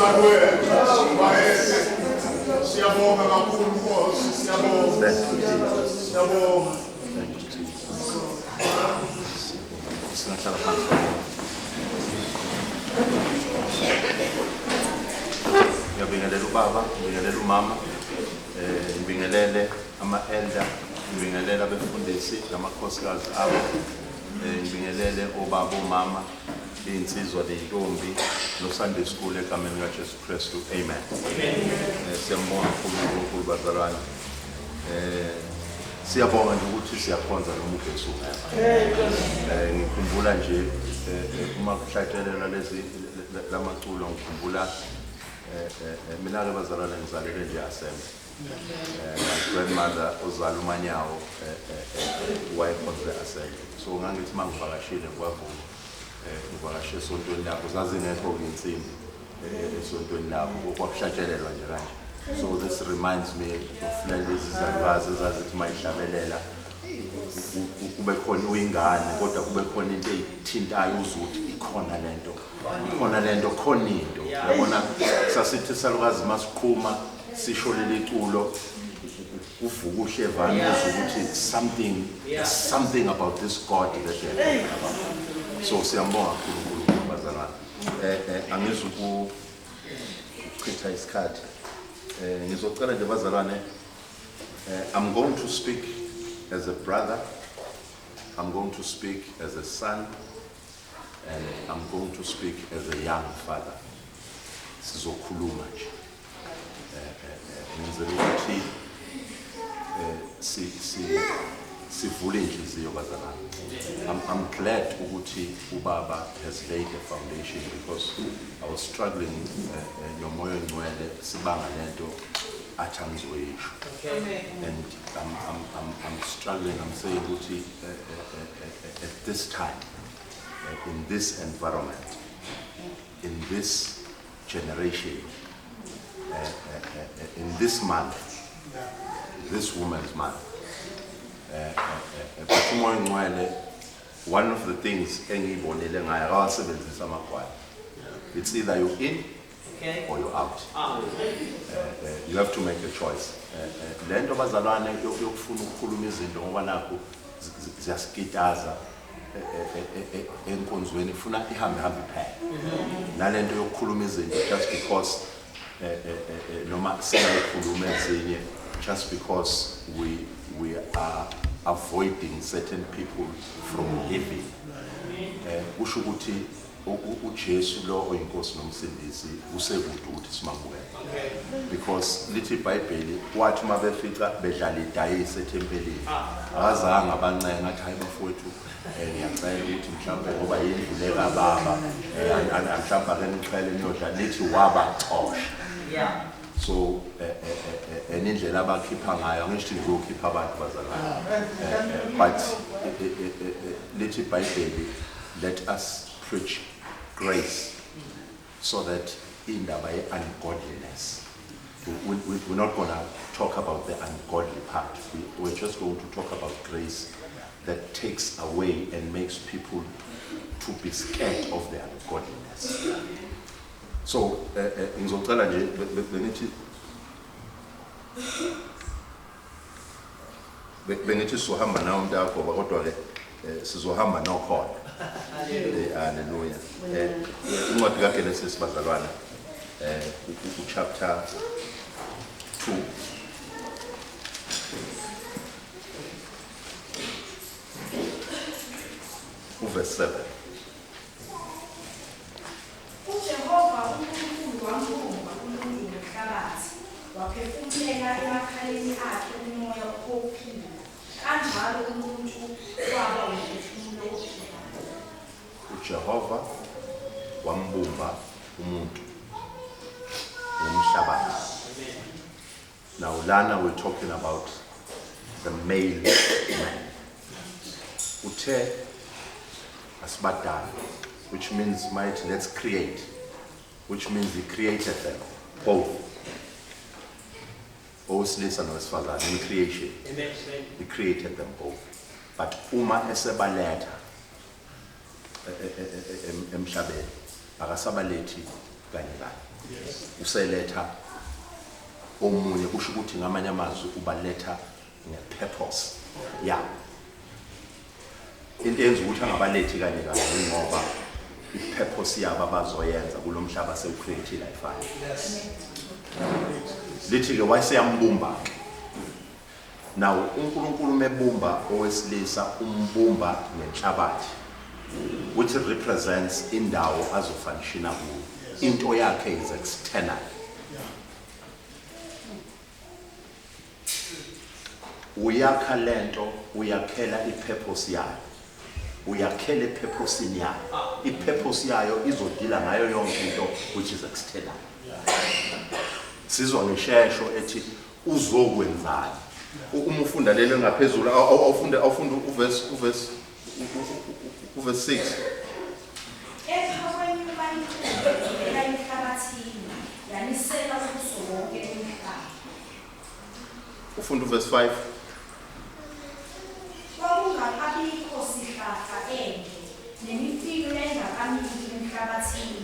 Umzali wethu Bayethe. Siyabonga kakhulu Nkosi, siyabonga. Thank you, Jesus. Siyabonga. Thank you, Jesus. Singahlala phansi. Ngiyabingelela ubaba, ngibingelela umama, ngibingelele ama-elder, ngibingelele abefundisi namakhosikazi abo, ngibingelele obaba, omama, iy'nsizwa ney'ntombi no-Sunday school egameni likaJesu Kristu. Amen. Siyambonga kakhulu uNkulunkulu bazalwane. Siyabonga nje ukuthi siyakhonza noma uJesu ungekho. Ngikhumbula nje uma kuhlatshelelwa lezi lamaculo, ngikhumbula mina-ke bazalwane ngizalelwe nje assembly. My grandmother ozala uManyawo wayekhonze assembly. So ngangithi uma ngivakashile kwaVuma, ngivakashe esontweni labo, zazingekho-ke insimbi esontweni labo, kwakuhlatshelelwa nje kanje. So this reminds me of lezi zalukazi ezazithi uma ihlabelela kube khona uyingane, kodwa kube khona into eyithintayo uzwe ukuthi ikhona lento, ikhona lento, khona into. Yabona, sasithi salukazi masiqhuma sisho leli culo, kuvuka uhlevane uzwe ukuthi something, there's something about this God that they are talking about. So siyambonga kakhulu uNkulunkulu bazalwane. Angizukuchitha isikhathi. Ngizocela nje bazalwane, I'm going to speak as a brother, I'm going to speak as a son, and I'm going to speak as a young father. Sizokhuluma nje. Ngenzela ukuthi sivule inhliziyo bazalwane. I'm glad ukuthi ubaba has laid a foundation, because I was struggling nomoya ongcwele sibanga lento athi angizoyisho. And I'm struggling, I'm saying ukuthi at this time, in this environment, in this generation, in this month, this woman's month, but umoya ongcwele, one of the things engiyibonile ngayo, akawasebenzisa amagwala. It's either you're in or you're out. You have to make a choice. Le nto bazalwane yokufuna ukukhuluma izinto ngoba nakhu ziyasikitaza enkonzweni, ifuna ihambe hambe iphele. Nale nto yokukhuluma izinto just because noma singayikhuluma ezinye just because we are avoiding certain people from living. Kusho ukuthi uJesu lo oyinkosi nomsindisi usekude ukuthi simamukele. Because lithi iBhayibheli wathi uma befica bedlala idayisi ethempelini, akazange abancenga athi hayi bafowethu, ngiyacela ukuthi mhlawumbe ngoba yindlu le kababa, mhlawumbe ake niqhele niyodla, lithi wabaxosha. So enye indlela abakhipha ngayo, angisho ukuthi ngizokhipha abantu bazalwane, but lithi iBhayibheli let us preach grace so that indaba ye-ungodliness, we're not going to talk about the ungodly part. We're just going to talk about grace that takes away and makes people to be scared of their ungodliness. So ngizocela nje bengithi sizohamba nawe umntakho, kodwa ke sizohamba nokhona. Hallelujah. Incwadi kaGenesis bazalwane, chapter 2. Verse 7. UJehova uNkulunkulu wambumba umuntu ngomhlabathi, waphefumulela emakhaleni akhe umoya wokuphila. Kanjalo umuntu waba umphefumulo ophilayo. UJehova wambumba umuntu ngomhlabathi. Now lana we're talking about the male man. Uthe asibadala, which means might let's create, which means he created them both. Owesilisa nowesifazane in creation. Amen. He created them both. But uma esebaletha emhlabeni, akasabalethi kanye kanye. Useletha omunye, kusho ukuthi ngamanye amazwi ubaletha nge-purpose yabo. Into eyenza ukuthi angabalethi kanye kanye ngoba i-purpose yabo abazoyenza kulo mhlaba sewu-create-ile ayifani. Lithi-ke wayeseyambumba-ke. Now uNkulunkulu mebumba owesilisa umbumba ngenhlabathi, which represents indawo azo-functiona kuyo. Into yakhe is external. Uyakha lento, uyakhela i-purpose yayo, uyakhela e-purposini yayo. I-purpose yayo izo-deala ngayo yonke into which is external. Sizwa ngishesho ethi uzokwenzani. Uma ufunda lelo ngaphezulu, awufunda uverse 6. Kepha kwenyuka inkumbi ivela emhlabathini, yanisela ubuso bonke bomhlaba. Ufunda uverse 5. Kwakungakabikho sihlahla endle, nemifino yayingakamili emhlabathini,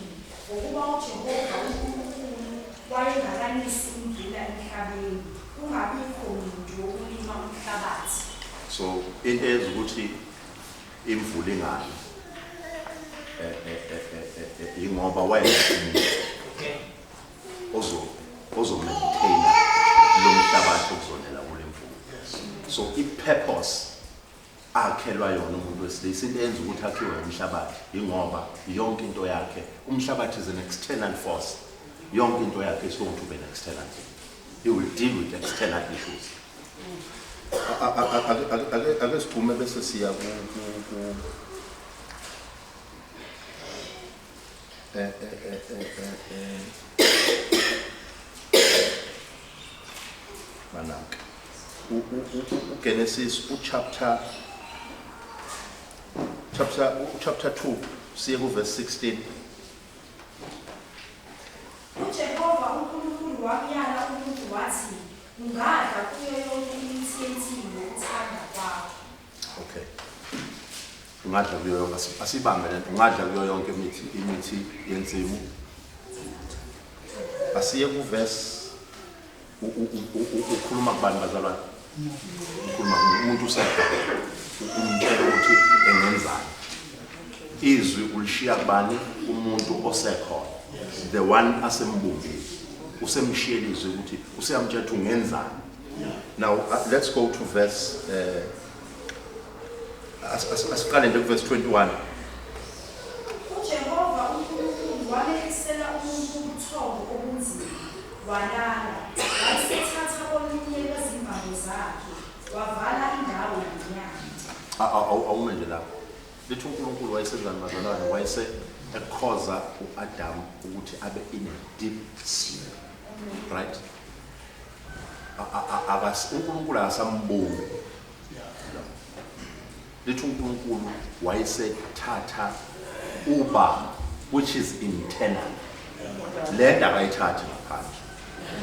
ngokuba uJehova uNkulunkulu wayengakanisi imvula emhlabeni, kungabikho muntu wokulima umhlabathi. So into eyenza ukuthi imvula ingani ingoba wayenza umuntu ozo-maintaina lo mhlabathi okuzonela kule mvula. So i-purpose akhelwa yona umuntu wesilisa, into eyenza ukuthi akhiwe umhlabathi ingoba yonke into yakhe, umhlabathi is an external force, yonke into yakhe is going to be an external thing. He will deal with external issues. Ake siphume bese siya ku manaka uGenesis uchapter 2, siye ku verse 16. UJehova uNkulunkulu wamyala umuntu wathi, ungadla kuyo yonke imithi yensimu ngokuthanda kwakho. Okay, ungadla kuyo yonke. Asibambe lento, ungadla kuyo yonke imithi yensimu. Asiye ku verse ukhuluma kubani, bazalwane? Ukhuluma umuntu usekhona, umtshela ukuthi engenzani. Izwi ulishiya kubani? Umuntu osekhona, the one asembumbile, usemshiyela izwi ukuthi useyamtshela ukuthi ungenzani. Now let's go to verse asiqale nje ku verse 21. UJehova uNkulunkulu wamehlisela umuntu ubuthongo obunzima, walala. Wayesethatha olunye lwezimbambo zakhe, wavala indawo ngenyama. Awume nje lapho. Lithi uNkulunkulu wayesenzani, bazalwane? Wayese ekhoza u-Adam ukuthi abe in a deep sleep, right? UNkulunkulu akasambumbi. Lithi uNkulunkulu wayesethatha uba, which is internal. Le nto akayithathi ngaphandle,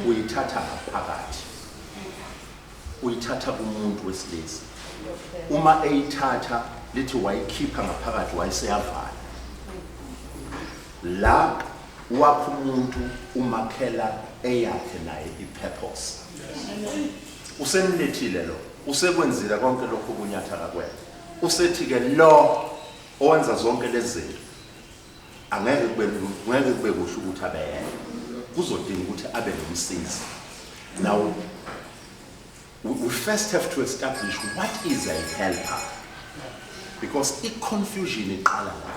uyithatha ngaphakathi, uyithatha kumuntu wesilisa. Uma eyithatha, lithi wayikhipha ngaphakathi, wayeseyavala la. Wakho umuntu umakhela eyakhe naye i-purpose. Usemlethile lo, usekwenzile konke lokhu kunyathaka kwena. Usethi-ke lo owenza zonke lezi zinto angeke kube kuhle ukuthi abe yedwa, kuzodinga ukuthi abe nomsizi. Now we first have to establish what is a helper, because i-confusion iqala la.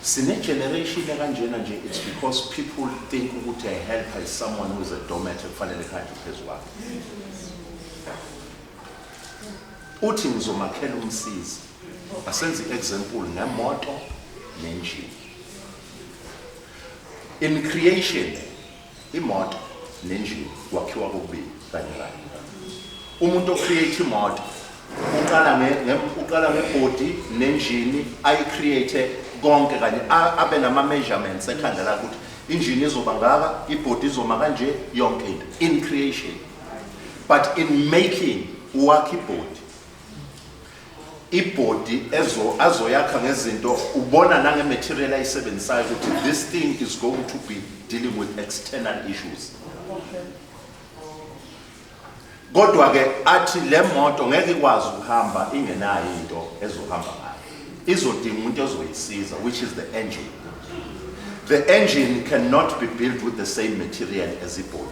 Sine-generation ekanjena nje, it's because people think ukuthi a helper is someone who is a doormat ekufanele kanje phezu kwakhe. Uthi ngizomakhela umsizi. Asenze i-example ngemoto nenjini. In creation, imoto nenjini kwakhiwa kokubili kanye kanye. Umuntu o-create imoto uqala nge-body nenjini, ayi-create konke kanye, abe nama-measurements ekhanda lakhe ukuthi injini izoba ngaka, i-body izoma kanje, yonke into in creation. But in making, uwakha i-body. Ibody ezo azoyakha ngezinto ubona nange-material ayisebenzisayo ukuthi this thing is going to be dealing with external issues. Kodwa ke athi le moto ngeke ikwazi ukuhamba ingenayo into ezohamba ngayo. Izodinga umuntu ozoyisiza, which is the engine. The engine cannot be built with the same material as ibody.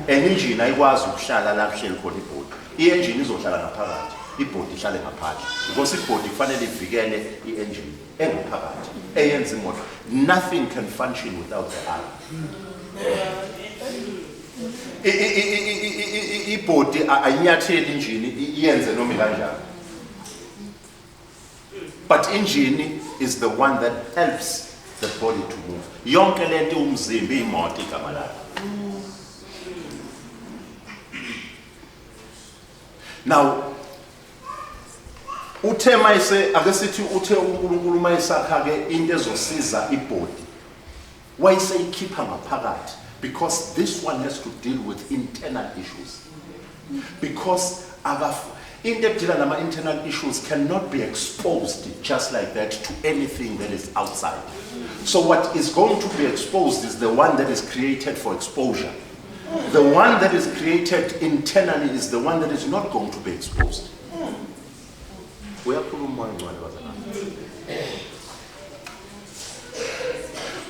An engine ayikwazi ukuhlala la kuhleli khona ibody. I-engine izohlala ngaphakathi, ibody ihlale ngaphandle, because ibody kufanele ivikele i-engine engaphakathi eyenza imoto. Nothing can function without the eye. Ibody ayinyatheli injini iyenze noma kanjani, but engine is the one that helps the body to move. Yonke lento umzimba, imoto igama layo. Now uthe mayise, ake sithi uthe uNkulunkulu mayisakha ke into ezosiza ibody, wayeseyikhipha ngaphakathi, because this one has to deal with internal issues, because into edila nama internal issues cannot be exposed just like that to anything that is outside. So what is going to be exposed is the one that is created for exposure. The one that is created internally is the one that is not going to be exposed. Uyakhuluma uMoya oNgcwele, bazalwane.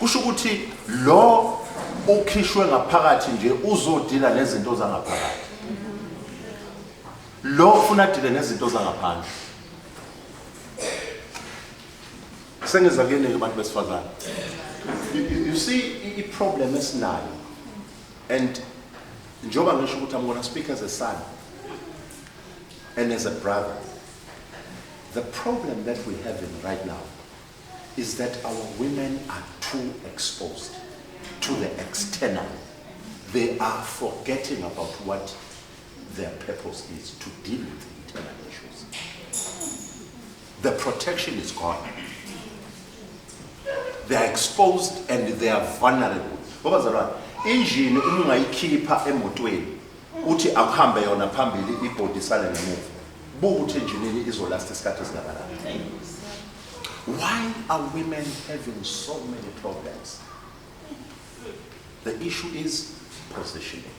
Kusho ukuthi lo ukhishwe ngaphakathi nje uzodila nezinto zangaphakathi, lo ufuna adile nezinto zangaphandle. Sengiza kini-ke, bantu besifazane. You see, i-problem esinayo, and njengoba ngisho ukuthi I'm gonna speak as a son and as a brother, the problem that we're having right now is that our women are too exposed to the external. They are forgetting about what their purpose is, to deal with internal issues. The protection is gone. They are exposed and they are vulnerable. Ngoba bazalwane, injini uma ungayikhipha emotweni uthi akuhambe yona phambili, ibody isale ngemuva, buka ukuthi enjinini izolasta isikhathi esingakanani. Why are women having so many problems? The issue is positioning.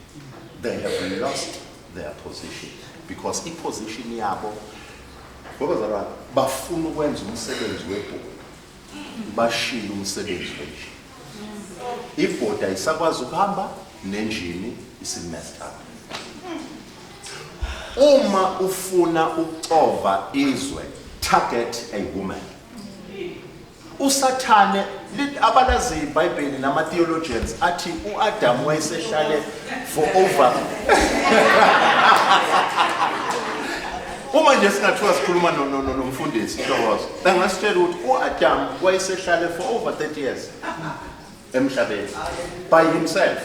They have lost their position, because i-position yabo, ngoba bazalwane, bafuna ukwenza umsebenzi webody, bashiye umsebenzi wenjini. Ibody ayisakwazi ukuhamba nenjini isi-messed up. Uma ufuna ukuxova izwe, target a woman. Usathane, abalazi iBhayibheli nama-theologians athi u-Adam wayesehlale for over, uma nje singathiwa sikhuluma nomfundisi Ntokozo, engasitshela ukuthi u-Adam wayesehlale for over 30 years emhlabeni by himself,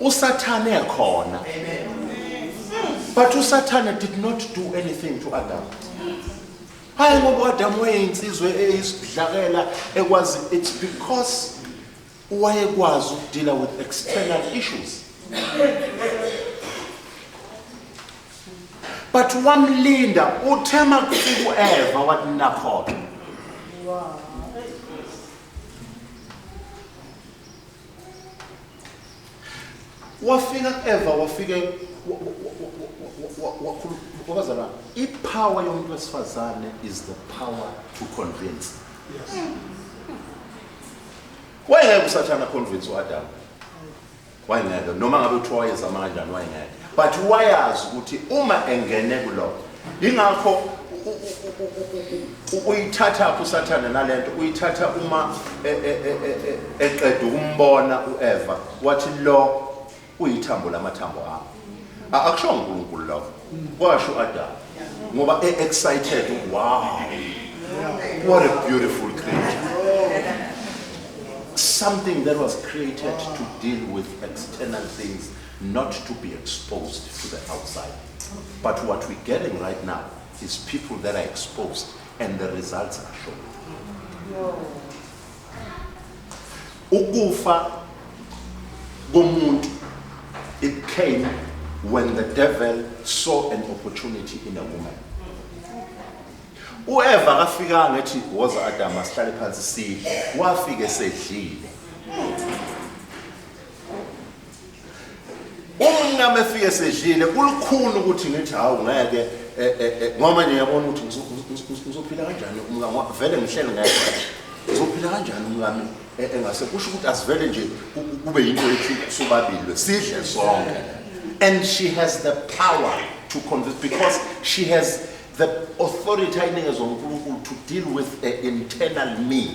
usathane khona, but usathane did not do anything to Adam. Hayi ngoba u-Adam wayeyinsizwe eyisidlakela ekwazi. It's because wayekwazi ukudila with external issues. But wamlinda, uthe makufika u-Eva wathi nakho-ke. Wafika ku-Eva, wafike wakhuluma. Bazalwane, ipower yomuntu wesifazane is the power to convince. Wayengeke usathana convince u-Adam, wayengeke, noma ngabe kuthiwa wayezama kanjani, wayengeke. But wayazi ukuthi uma engene kulokho, yingakho uyithatha usathane nalento, uyithatha uma eqeda ukumbona uEva, wathi lo uyithambo lamathambo ami. Akusho uNkulunkulu lokho, kwasho uAdam, ngoba e-excited, wow, what a beautiful creature, something that was created to deal with external things, not to be exposed to the outside. But what we're getting right now is people that are exposed, and the results are shown. Ukufa komuntu, it came when the devil saw an opportunity in a woman. UEva akafikanga ethi woza Adam asihlale phansi sidle, wafike sedlile. Uma efike sedlile kulukhuni ukuthi ngithi hawu ngeke ngoba nje ngiyabona ukuthi ngizophila kanjani umkami, vele ngihleli ngeke. Ngizophila kanjani umkami engase kusho ukuthi asivele nje kube yinto yethu sobabili sidle sonke. And she has the power to convince because she has the authority ayinikezwa uNkulunkulu to deal with the internal me.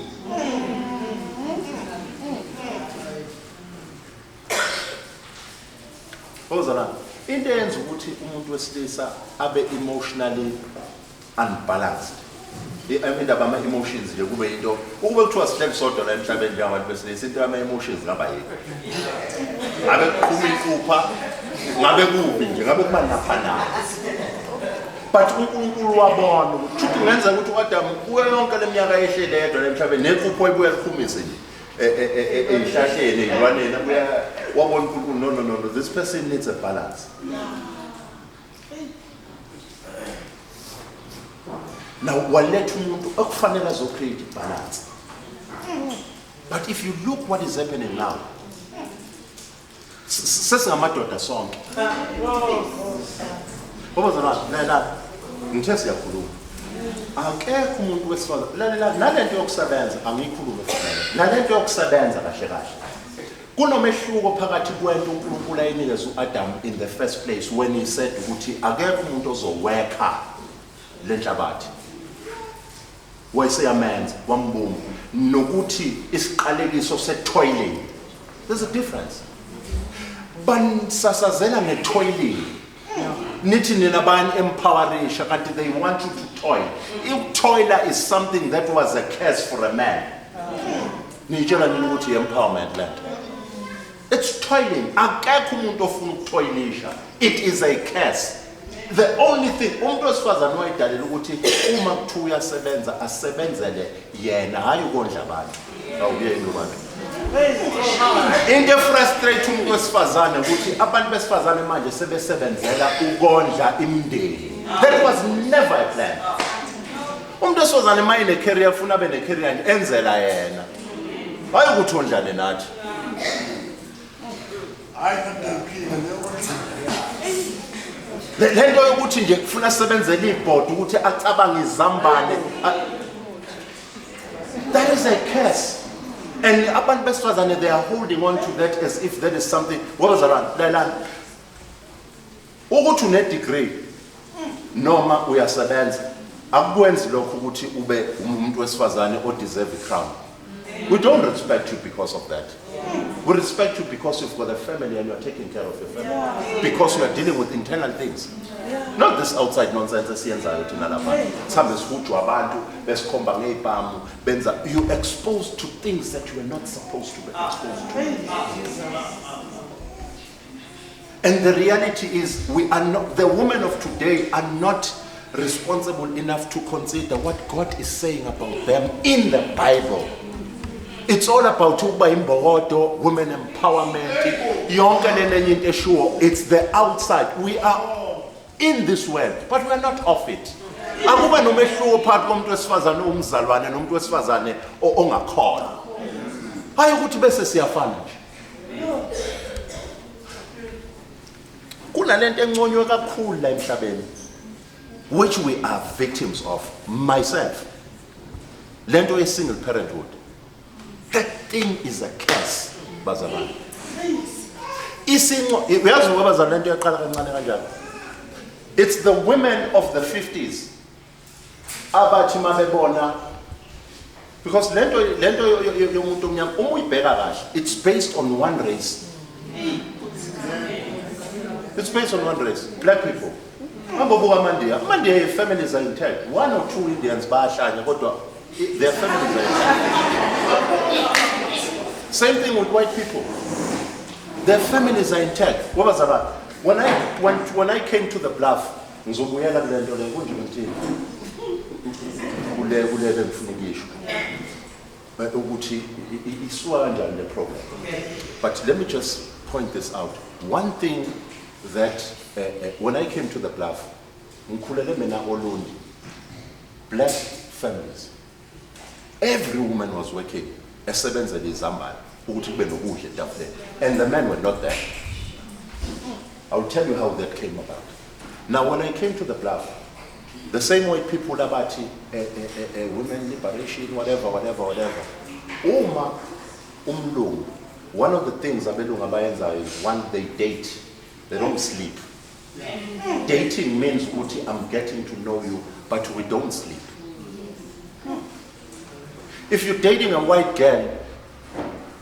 Ozala, into eyenza ukuthi umuntu wesilisa abe emotionally unbalanced. Indaba ama emotions nje kube into ukube kuthiwa sihleli sodwa la emhlabeni njengabantu besilisa, into yama emotions ngaba yini? Ngabe kuqhuma impupha, ngabe kubi nje, ngabe kuba napha napha. But uNkulunkulu wabona ukuthi kungenzeka ukuthi uAdam kuyo yonke leminyaka ehlele yedwa la emhlabeni nenkupho ibuya liqhumise nje ey'hlahleni, ey'lwaneni, abuya wabona uNkulunkulu, no, no, no, no, this person needs a balance. Now waletha umuntu okufanele azocreate balance. But if you look what is happening now, sesingamadoda sonke. Ngoba zona lalela, ngithe siyakhuluma. Akekho umuntu wesifazane, lalela nalento yokusebenza angiyikhulume futhi. Nalento yokusebenza kahle kahle. Kunomehluko phakathi kwento uNkulunkulu ayinikeza uAdam in the first place when he said ukuthi akekho umuntu ozoweka lenhlabathi. Wayeseyamenza wambumba nokuthi isiqalekiso setoiling. There's a difference. Banisasazela ngetoiling. Nithi nina bani empowerisha kanti they want you to toil. Ukutoiler is something that was a curse for a man. Nitshela nini ukuthi empowerment lento? It's toiling. Akekho umuntu ofuna ukutoilisha. It is a curse. The only thing umuntu wesifazane wayedalela ukuthi uma kuthiwa uyasebenza asebenzele yena, hayi ukondla abantu. Awuyeni abantu. Into efrustrate umuntu wesifazane ukuthi abantu besifazane manje sebesebenzela ukondla imindeni. That was never a plan. Umuntu wesifazane maye ne-career ufuna abe ne-career nje enzela yena. Hayi ukuthi ondlane nathi. Le nto yokuthi nje kufuna asebenzele ibhodi ukuthi acabange izambane. That is a curse. And abantu besifazane, they are holding on to that as if that is something. Wabazalwane, lalelani. Ukuthi une degree noma uyasebenza akukwenzi lokho ukuthi ube umuntu wesifazane o deserve a crown. We don't respect you because of that. We respect you because you've got a family and you're taking care of your family. Because you are dealing with internal things. Not this outside nonsense esiyenzayo thina lapha. Sihambe sihujwa abantu besikhomba ngey'bhamu benza you exposed to things that you were not supposed to be exposed to. And the reality is we are not, the women of today are not responsible enough to consider what God is saying about them in the Bible. It's all about ukuba imbokodo, women empowerment, yonke le nenye into eshiwo. It's the outside. We are in this world, but we are not of it. Akube nomehluko phakathi komuntu wesifazane owumzalwane nomuntu wesifazane ongakholwa. Hayi ukuthi bese siyafana nje. Kunalento enconywe kakhulu la emhlabeni, which we are victims of, myself. Lento ye single parenthood. That thing is a curse, bazalwane. Isinco, uyazi ngoba bazalwane lento yaqala kancane kanjani? It's the women of the 50s abathi mabebona, because lento yomuntu omnyama uma uyibheka kahle, it's based on one race. It's based on one race, black people. Hamba buka amaNdiya. AmaNdiya families are intact. One or two Indians bayahlanya kodwa their families are intact. Same thing with white people. Their families are intact. Wabazalwane, when I came to the Bluff, ngizobuyela kule nto le kunje ngithini? Kule bengifuna ukuyisho. Ukuthi isuka kanjani le problem. But let me just point this out. One thing that when I came to the Bluff, ngikhulele mina oLundi. Black families. Every woman was working, esebenzela izambane ukuthi kube nokudla etafuleni. And the men were not there. I'll tell you how that came about. Now, when I came to the Bluff, the same way people abathi women liberation, whatever, whatever, whatever. Uma umlungu, one of the things abelungu abayenzayo is, one, they date, they don't sleep. Dating means ukuthi I'm getting to know you, but we don't sleep. If you're dating a white girl,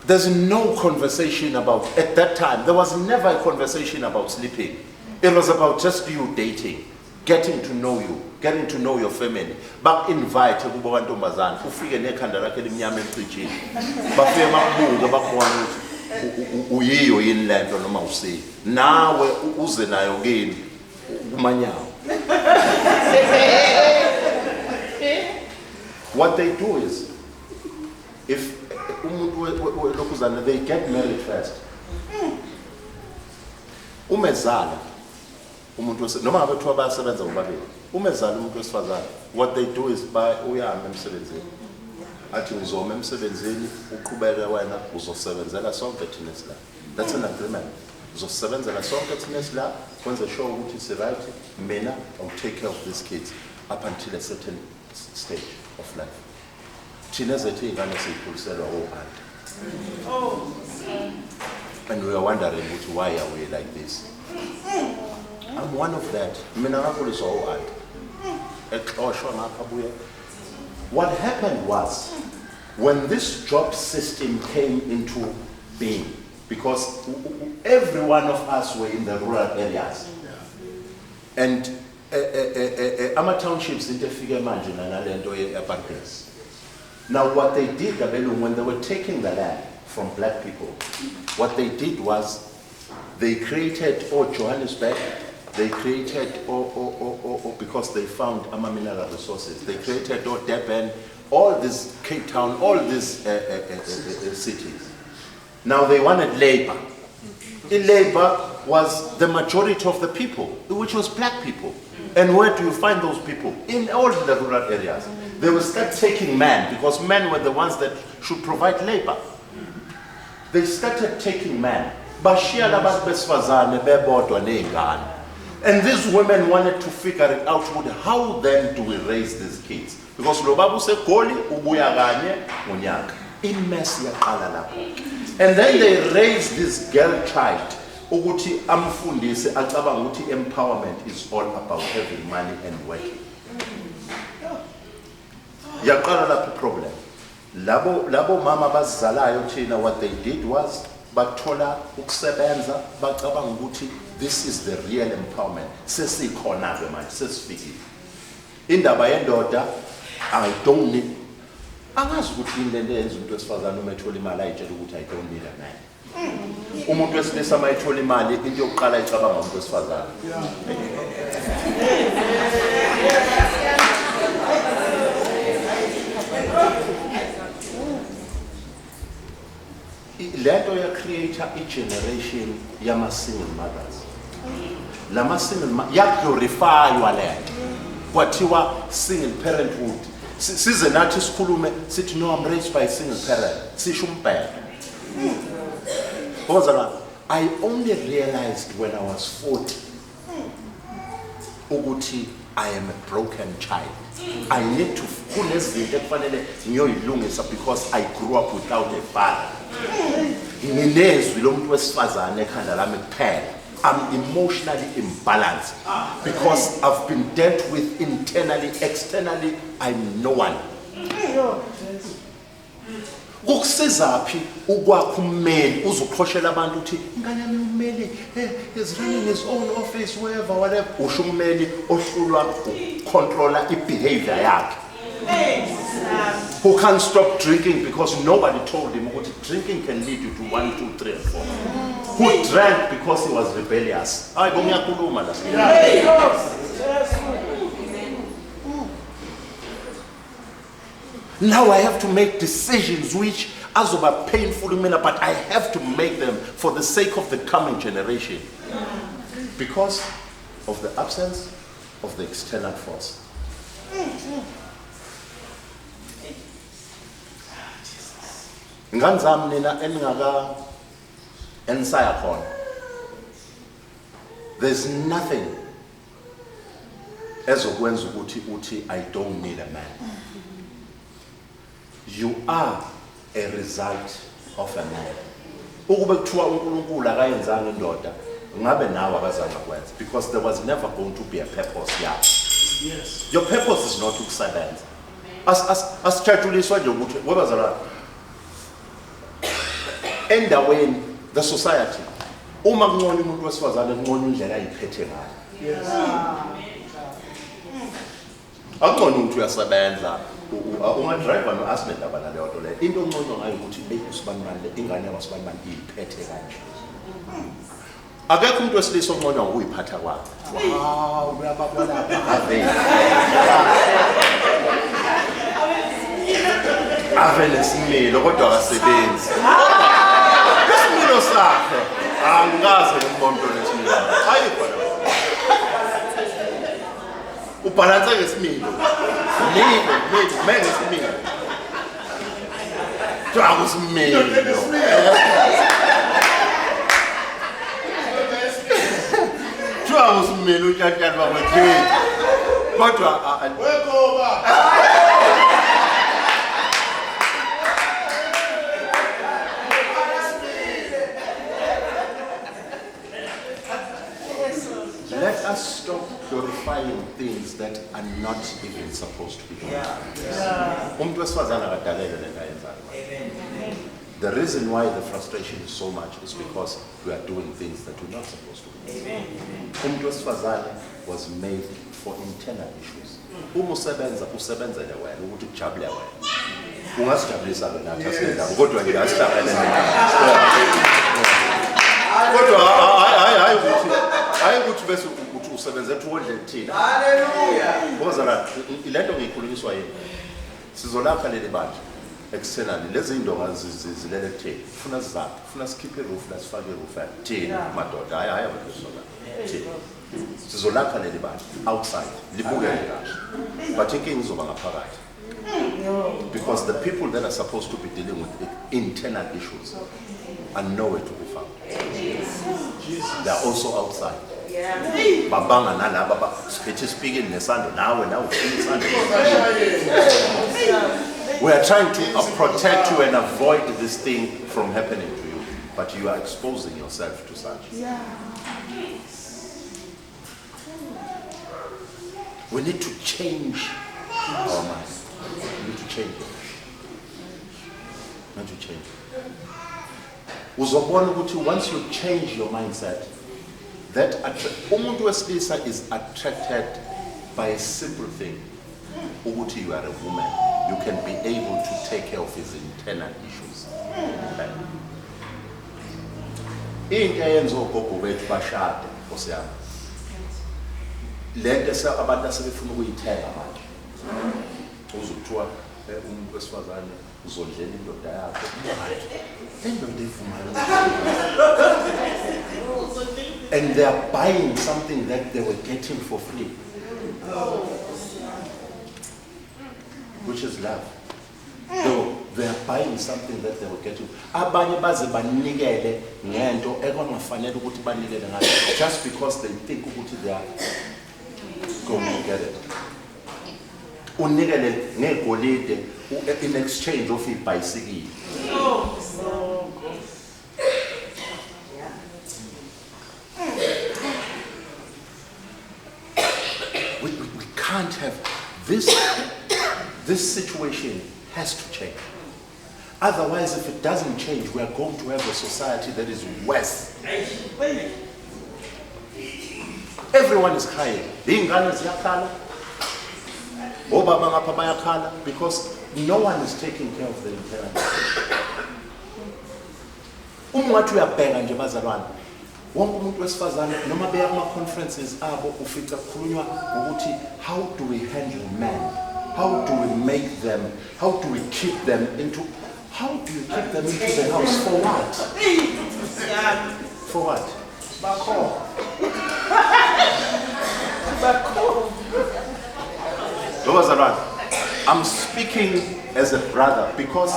there's no conversation about, at that time, there was never a conversation about sleeping. It was about just you dating, getting to know you, getting to know your family. Baku-invite kubo kantombazane, ufike nekhanda lakhe limnyama emcijini. Bafike bakubuke, bakubone ukuthi uyiyo yini lento noma usiyo. Nawe uze nayo kini kumanyawo. What they do is, if umuntu welokhuzana, they get married first. Umezala umuntu noma ngabe kuthiwa bayasebenza bobabili, umezala umuntu wesifazane, what they do is uyahamba emsebenzini, athi ngizoma emsebenzini, uqhubeke wena uzosebenzela sonke thina esila. That's an agreement. Uzosebenzela sonke thina esila, kwenze sure ukuthi si-right, mina I'll take care of these kids up until a certain stage of life. Thina ezethu iy'ngane siyikhuliselwa o-anti. And we are wondering ukuthi why are we like this. I'm one of that. Mina ngakhuliswa o-anti. Exoshwa ngapha buye. What happened was, when this job system came into being, because every one of us were in the rural areas, and ama townships into efike manje nalento ye-apartheid. Now what they did, abelungu, when they were taking the land from black people, what they did was they created, oh, Johannesburg, they created, oh, oh, oh, oh, oh, because they found ama mineral resources, they created, oh, Durban, all these Cape Town, all these cities. Now they wanted labor. In labor was the majority of the people, which was black people. And where do you find those people? In all the rural areas. They will start taking men, because men were the ones that should provide labor. They started taking men. Bashiya labantu besifazane bebodwa ney'ngane. And these women wanted to figure it out, how then do we raise these kids? Because lo baba useGoli ubuya kanye ngonyaka. I-mess yaqala lapho. And then they raised this girl child ukuthi amfundise acabanga ukuthi empowerment is all about having money and working. Yaqala lapho problem. Labo mama abazizalayo thina, what they did was bathola ukusebenza, bacabanga ukuthi this is the real empowerment. Sesikhona ke manje, sesifikile. Indaba yendoda, I don't need. Angazi ukuthi yini lento eyenza umuntu wesifazane uma ethola imali ayitshela ukuthi I don't need a man. Umuntu wesilisa uma ethola imali, into yokuqala ayicabanga umuntu wesifazane. Lento ya create i-generation yama-single mothers. Lama single ya-glorifywa lento. Kwathiwa single parenthood. Size nathi sikhulume sithi no, I'm raised by a single parent. Sisho umbhedo. Bazalwane, I only realized when I was 40 ukuthi I am a broken child. I need to, kunezinto ekufanele ngiyoyilungisa because I grew up without a father. Nginezwi lomuntu wesifazane ekhanda lami kuphela. I'm emotionally imbalanced because I've been dealt with internally, externally, I'm no one. Kukusizaphi ukwakha ummeli uzoqhoshela abantu uthi ingane yami ummeli, is running his own office, wherever, whatever. Usho ummeli ohlulwa ukucontrola i-behavior yakhe. Who can't stop drinking because nobody told him ukuthi drinking can lead you to 1, 2, 3 and 4. Who drank because he was rebellious. Hayi bo, ngiyakhuluma la. Now I have to make decisions which azoba painful kumina, but I have to make them for the sake of the coming generation. Because of the absence of the external force. Ngane zami nina eningaka enisaya khona. There's nothing ezokwenza ukuthi uthi I don't need a man. You are a result of a man. Ukube kuthiwa uNkulunkulu akayenzanga indoda, ngabe nawe akazange akwenze because there was never going to be a purpose yakho. Yes. Your purpose is not ukusebenza. As as asijatshuliswa nje ukuthi webazalwane endaweni the society uma kunconywa umuntu wesifazane kunconywa indlela ayiphethe ngayo. Yes. Akunconywa ukuthi uyasebenza ungadrive no asinendaba naleyo nto leyo. Into onconywa ngayo ukuthi eyi usibanibani le ingane yakwasibanibani iyiphethe kanje. Akekho umuntu wesilisa onconywa ngokuyiphatha kwakhe. Wow, uyababona ave. Ave nesimilo kodwa akasebenzi. Isimilo sakhe angikaze ngimbone umuntu onesimilo. Hayi khona. Ubhalanse ngesimilo. Milo, milo, me ngesimilo. Kuthiwa akusimilo. Kuthiwa akusimilo utshantshane bakwethu. Kodwa Wegoba. Let us stop glorifying things that are not even supposed to be glorified. Umuntu wesifazane akadalelwe lento ayenzayo. The reason why the frustration is so much is because we are doing things that we're not supposed to do. Umuntu wesifazane was made for internal issues. Uma usebenza usebenzele wena ukuthi kujabule wena. Ungasijabulisa ke nathi asinendaba kodwa nje asihlangane nendaba. Kodwa hayi hayi ukuthi hayi ukuthi bese uthi usebenzela ukuthi wondle thina. Hallelujah. Ngozala lento ngiyikhulunyiswa yini? Sizolakha leli bandla externally lezi indonga zilele kuthina. Funa sizakhe, funa sikhiphe iroof la sifake iroof thina madoda. Hayi hayi abantu sola. Thina. Sizolakha leli bandla outside libukeke kahle. But inkinga izoba ngaphakathi. Because the people that are supposed to be dealing with internal issues are nowhere to be found. They are also outside. Babanga nalaba siphethe isipikini nesando nawe nawe ufuna isando. We are trying to protect you and avoid this thing from happening to you, but you are exposing yourself to such. We need to change our mind. We need to change it. We need to change it. Uzobona ukuthi once you change your mindset, that umuntu wesilisa is attracted by a simple thing. Ukuthi you are a woman, you can be able to take care of his internal issues. Okay. Into eyenza ogogo bethu bashade, Nkosi yami. Lento abantu asebefuna ukuyithenga manje. Uzokuthiwa umuntu wesifazane uzondlela indoda yakho. Indoda ivumayo. And they are buying something that they were getting for free. Which is love. They are buying something that they were getting. Abanye baze banikele ngento ekwangafanele ukuthi banikele ngayo just because they think ukuthi they are going to get it. Unikele ngegolide in exchange of ibhayisikili. We can't have this. This situation has to change. Otherwise, if it doesn't change, we are going to have a society that is worse. Everyone is crying. Ingane ziyakhala. Obaba ngapha bayakhala because no one is taking care of the internal. Uma ungathi uyabheka nje bazalwane, wonke umuntu wesifazane noma beya kuma-conferences abo ufica kukhulunywa ngokuthi how do we handle men? How do we make them? How do we keep them into? How do you keep them into the house? For what? For what? Bakho. Bakho. Bazalwane, I'm speaking as a brother because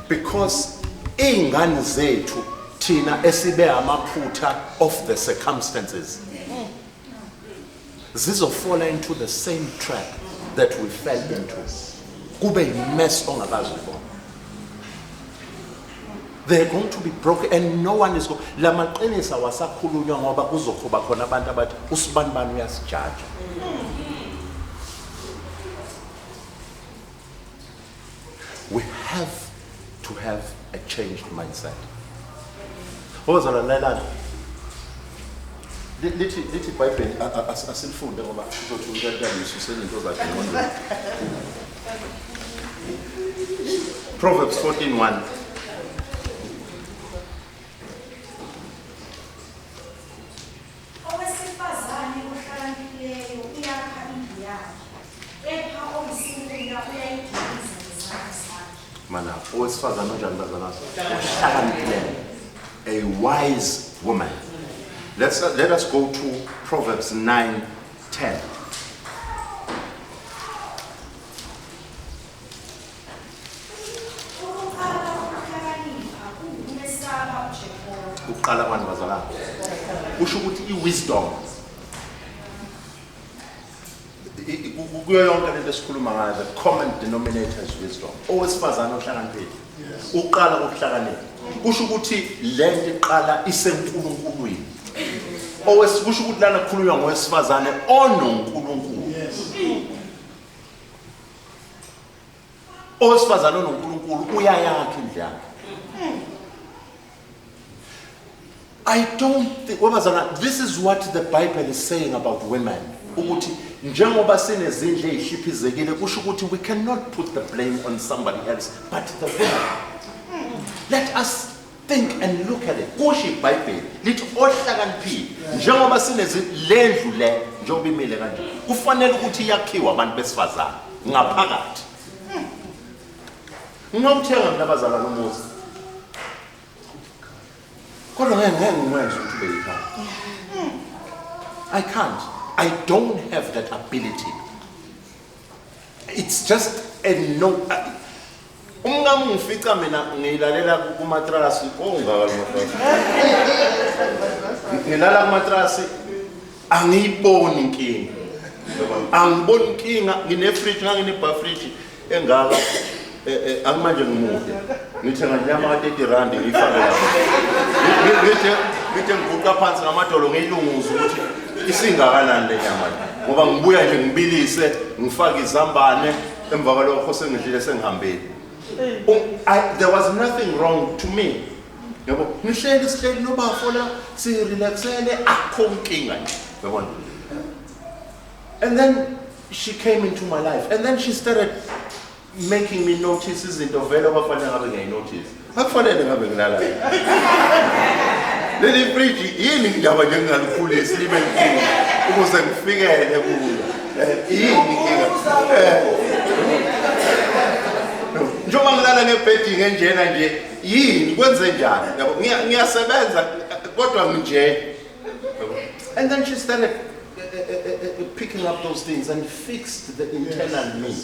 because iy'ngane zethu thina esibe amaphutha of the circumstances zizofola into the same trap that we fell into, kube yi-mess ongakazi uyibona. They're going to be broken and no one is going. La maqiniso awasakhulunywa ngoba kuzokuba khona abantu abathi usibanibani uyasijaja. We have to have a changed mindset. Ozalalela lithi lithi iBhayibheli, asilifunde ngoba uzothi unkantani into zakhe engqondweni. Proverbs 14:1. Owesifazane ohlakaniphileyo uyakha indlu yakhe, kepha oyisiwula uyayidiliza ngezandla zakhe. Mana, owesifazane onjani, bazalwane? Ohlakaniphileyo. A wise woman. Let us go to Proverbs 9:10. Ukuqala ukuhlakanipha kuwukumesaba uJehova. Ukuqala kwani, bazalwane? Kusho ukuthi i-wisdom kuyo yonke lento esikhuluma ngayo, the common denominator is wisdom. Owesifazane ohlakaniphile, uqala ukuhlakanipha, kusho ukuthi lento iqala iseNkulunkulwini. Kusho ukuthi lana kukhulunywa ngowesifazane onoNkulunkulu. Owesifazane onoNkulunkulu uyayakha indlu yakhe. I don't think, webazana, this is what the Bible is saying about women. Ukuthi njengoba sinezindlu ey'hliphizekile, kusho ukuthi we cannot put the blame on somebody else but the women. Let us think and look at it. Kusho iBhayibheli lithi ohlakaniphile, njengoba sinezi le ndlu le, njengoba imile kanje, kufanele ukuthi yakhiwe abantu besifazane ngaphakathi. Ngingawuthenga mina, abazalwane, umuzi, kodwa ngeke ngikwenze ukuthi ube yikhaya. I can't. I don't have that ability. It's just a no. Umngami ngifica mina ngilalela kumatrasi ongaka lo matrasi. Ngilala kumatrasi, angiyiboni inkinga. Angiboni inkinga, ngine fridge, ngangine bar fridge engaka, angimanje ngimude. Ngithenga inyama ka 30 rand, ngiyifake lapho. Ngithe ngiguqa phansi ngamadolo, ngiyilunguze ukuthi isingakanani le nyama le. Ngoba ngibuya nje ngibilise, ngifake izambane, emva kwalokho sengidlile, sengihambile. There was nothing wrong to me. Yabo, ngihleli, sihleli nobafo la, sirelaxele, akho inkinga nje. Yabona. And then she came into my life and then she started making me notice izinto vele okwafanele ngabe ngiyayinotice. Akufanele ngabe ngilala. Leli fridge yini indaba nje ngingalikhulisi libe likhulu ukuze ngifikele kulo. Yini inkinga? Njengoba ngilala ngebhedi ngenjena nje, yini kwenze njani? Yabo, ngiyasebenza kodwa nginje. Yabo. And then she started picking up those things and fixed the internal me.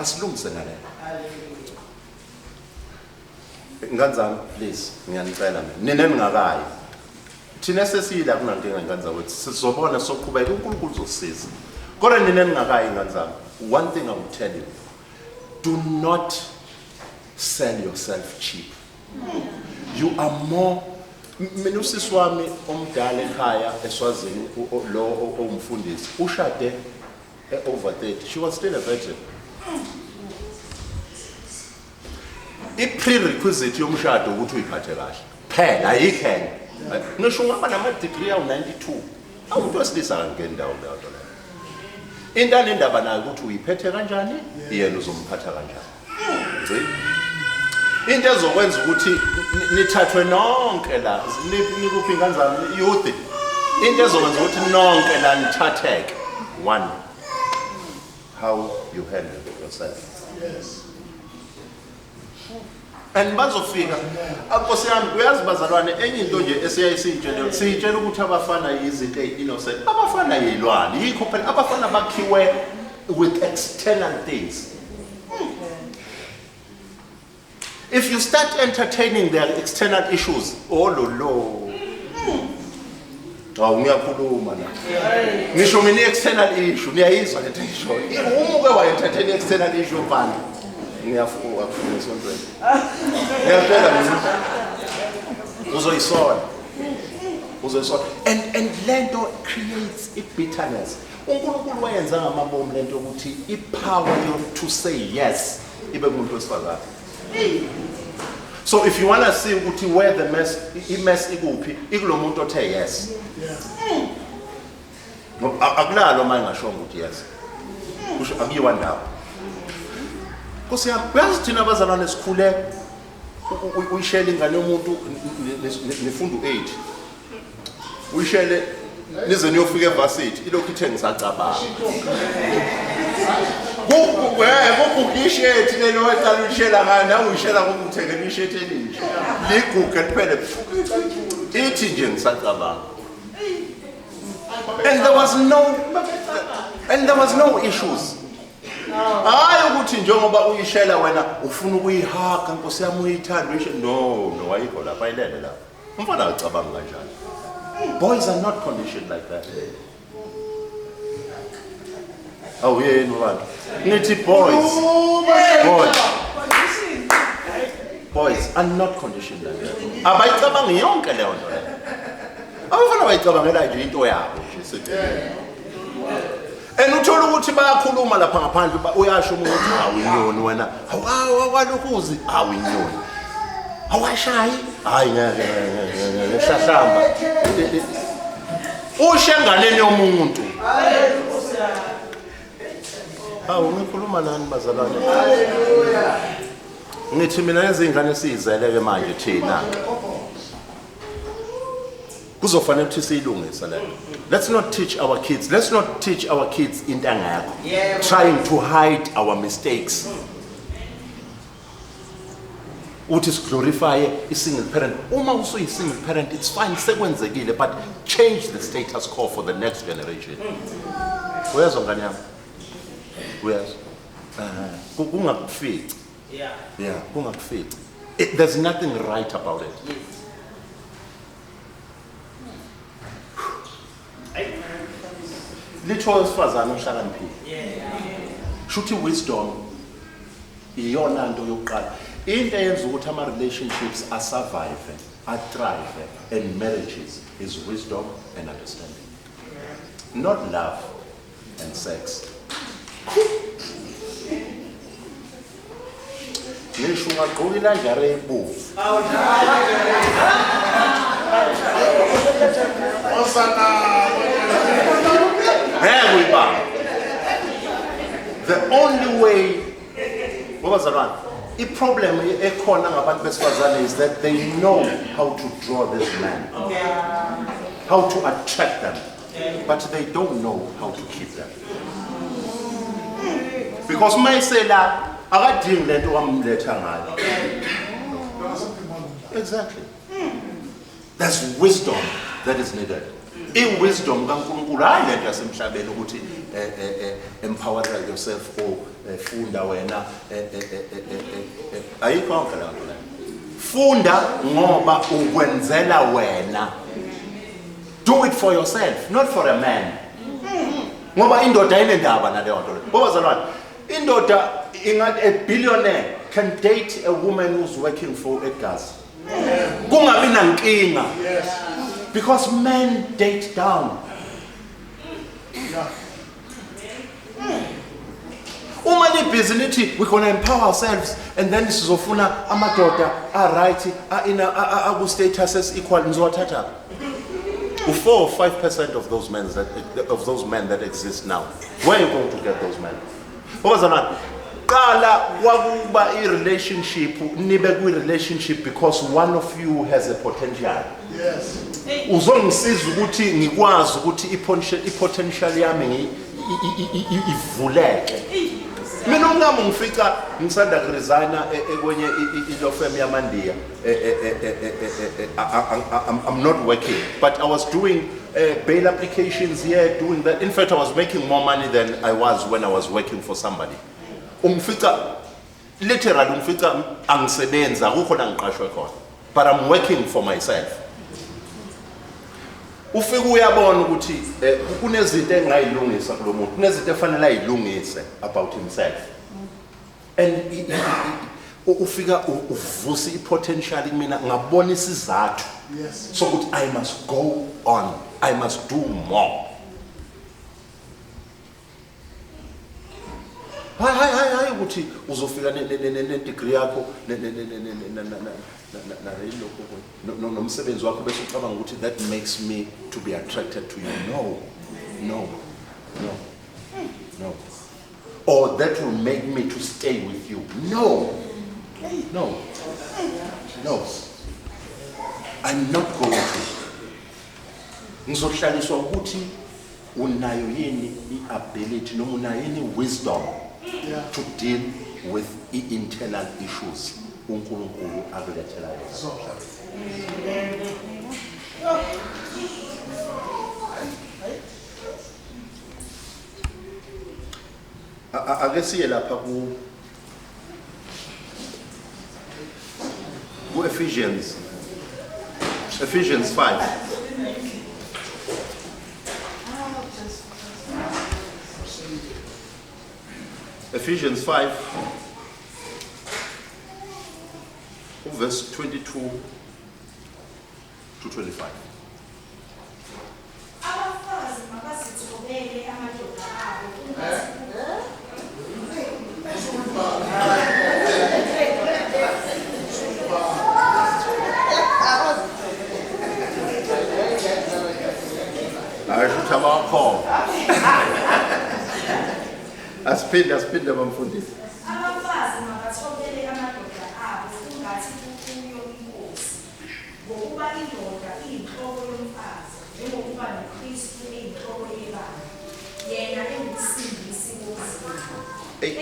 Asilungise naleyo. Ngane zami, please, ngiyanicela mina. Nina ningakayi. Thina sesiyila, kunankinga, ngane zakwethu. Sizobona, soqhubeka, uNkulunkulu uzosiza. Kodwa nina ningakayi, ngane zami, one thing I will tell you. Do not sell yourself cheap. You are more. Mina usisi wami omdala ekhaya eSwazini, lo owumfundisi, ushade over 30. She was still a virgin. I-prerequisite yomshado ukuthi uyiphathe kahle phela, ayikho enye. Ngisho ungaba nama-degree awu-92, awumuntu wesilisa akangeni ndawo leyo nto leyo. Into anendaba nayo ukuthi uyiphethe kanjani, yena uzomphatha kanjani. Gcina into ezokwenza ukuthi nithathwe nonke la, nikuphi, ingane zami, youth, into ezokwenza ukuthi nonke la nithatheke, one, how you handle yourself. And bazofika Nkosi yami, uyazi bazalwane, enye into nje esiyaye siyitshele, siyitshela ukuthi abafana yizinto eyi-innocent. Abafana yilwane, yikho phela abafana bakhiwe with external things. If you start entertaining their external issues, oh lo lo. Hawu, ngiyakhuluma la. Ngisho mina i-external issue, niyayizwa lento engishoyo. Uma uke wa-entertain i-external issue mfana, ngiyafuka kufuna esontweni. Ngiyakutshela mina. Uzoyisola. Uzoyisola. And lento creates i-bitterness. uNkulunkulu wayenza ngamabomu lento ukuthi i-power to say yes ibe kumuntu wesifazane. So if you want to see ukuthi where the mess, i-mess ikuphi, ikulo muntu othe yes. Ngoba akulalo uma engashongo ukuthi yes. Kusho akuyiwa ndawo. Nkosi yami, uyazi thina abazalwane sikhule uyishele ingane yomuntu, nifunda u-8. Uyishele nize niyofika evarsity, ilokhu ithe ngisacabanga. Kuguga ishethi lelo waqala uyishela ngayo, nawe uyishela ngoba uthengela ishethi elisha. Liguge liphele. Ithi nje ngisacabanga. And there was no issues. Hayi ukuthi njengoba uyishela wena ufuna ukuyihaga, Nkosi yami, uyithanda uyishe. No, ayikho lapha, ayilele lapha. Umfana acabanga kanjani? Boys are not conditioned like that. Awu yini bantu? Ngithi boys. Boys. Boys are not conditioned like that. Abayicabangi yonke leyo nto leyo. Abafana bayicabangela nje into yabo nje seceleni. And uthola ukuthi bayakhuluma lapha ngaphandle, uyasho umuntu ukuthi hawu inyoni wena. Hawu awalokhuzi, hawu inyoni. Awashayi. Hayi ngeke ngeke ngeke hlahlamba. Ushe enganeni yomuntu. Hawu, ngikhuluma nani bazalwane? Ngithi mina lezi ngane esiyizele ke manje thina. Kuzofanele ukuthi siyilungise le. Let's not teach our kids. Let's not teach our kids into engekho. Trying to hide our mistakes. Uthi siglorify i-single parent. Uma usuyi-single parent, it's fine, sekwenzekile, but change the status quo for the next generation. Uyezwa ngane yami? Uyezwa? Kungakufici. Yeah, kungakufici. There's nothing right about it. Litho wesifazane ohlakaniphile. Shuthi wisdom iyona nto yokuqala. Into eyenza ukuthi ama relationships asurvive, athrive and marriages is wisdom and understanding. Not love and sex. Ngisho ungagqoka ilingerie ebomvu. Hosanna. Ngeke uyibambe. The only way, ngobazalwane, i-problem ekhona ngabantu besifazane is that they know how to draw this man, how to attract them, but they don't know how to keep them. Because mayisela akadingi lento wamletha ngayo. Exactly. There's wisdom that is needed. I-wisdom kaNkulunkulu, hayi lento yasemhlabeni ukuthi empower yourself or funda wena, ayikho yonke leyo nto leyo. Funda ngoba ukwenzela wena. Do it for yourself, not for a man. Ngoba indoda ayinendaba naleyo nto leyo. Bobazalwane, indoda ingathi a billionaire can date a woman who's working for Edgars. Kungabi nankinga. Because men date down. Uma nibhizi nithi we're gonna empower ourselves and then sizofuna amadoda a-right, aku status as equal, nizowathatha. U-4 or 5% of those men that exist now. Where are you going to get those men? Obazalwane, qala kwakuba i-relationship, nibe kwi-relationship because one of you has a potential. Uzongisiza ukuthi ngikwazi ukuthi i-potential yami ivuleke. Mina Nami ngifica ngisanda kuresigna ekwenye i-law firm yamandiya. I'm not working, but I was doing bail applications here, doing that. In fact, I was making more money than I was when I was working for somebody. Ungifica literally, ungifica angisebenzi, akukho la ngiqashwe khona, but I'm working for myself. Ufike uyabona ukuthi kunezinto engayilungisa kulo muntu, kunezinto efanele ayilungise about himself, and ufika uvusa i-potential kumina, ngabona isizathu sokuthi I must go on, I must do more. Hayi, hayi, hayi, hayi, ukuthi uzofika ne-degree yakho yilokho nomsebenzi wakho, bese ucabanga ukuthi that makes me to be attracted to you. No, no, no, no. Or that will make me to stay with you. No, no, no, I'm not going to. Ngizohlaliswa ukuthi unayo yini i-ability noma unayo yini wisdom to deal with i-internal issues uNkulunkulu akulethela yona. Zona. Ake siye lapha ku Ephesians 5. Ephesians 5 verse 22 to 25. Abafazi mabazithobele amadoda abo kungathi Asho ukuthi abakhona. Asiphinde, asiphinde, bamfundisi. Abafazi mabathobele amadoda abo kungathi kukuyo inkosi, ngokuba indoda iyinhloko yomfazi, njengokuba noKristu eyinhloko yebandla, yena engumsindisi womzimba. Ey,